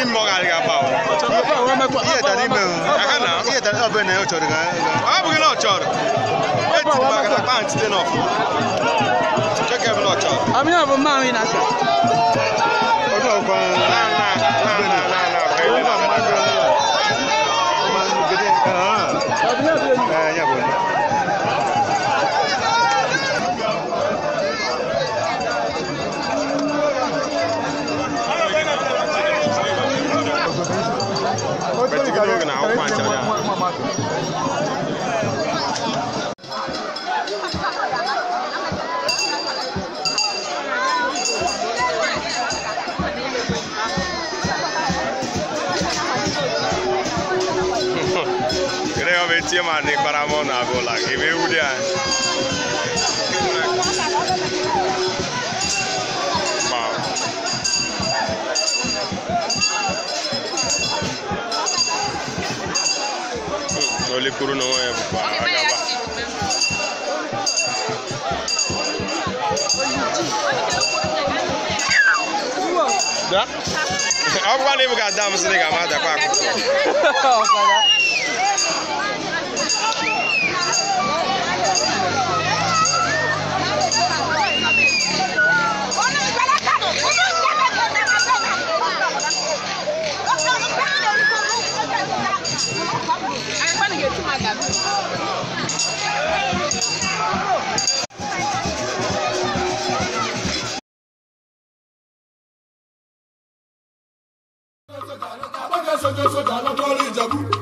N'ime ọ ga-adị ga-aba. Ihe dara ime o. Ihe dara ọ bụ na ọ chọrọ ga. Ọ bụghị na ọ chọrọ. Eti m aka na pant dị n'ọfụ. Cheke m na ọ chọrọ. Àmì náà bụ mma ahụ ị na-asa. Ọdún ọkwa. Na na na na na na. Ọdún mmadụ. Mmadụ gede. Ah. Ya bụ. Tie ma ne kparamo na abola ebe ewu dị a. Ole kwuru na onwe ya bụkwa agaba. Ọ bụkwa na ịbụ ka ada m sị na ị ga-ama adakwa akụ. Soja, soja,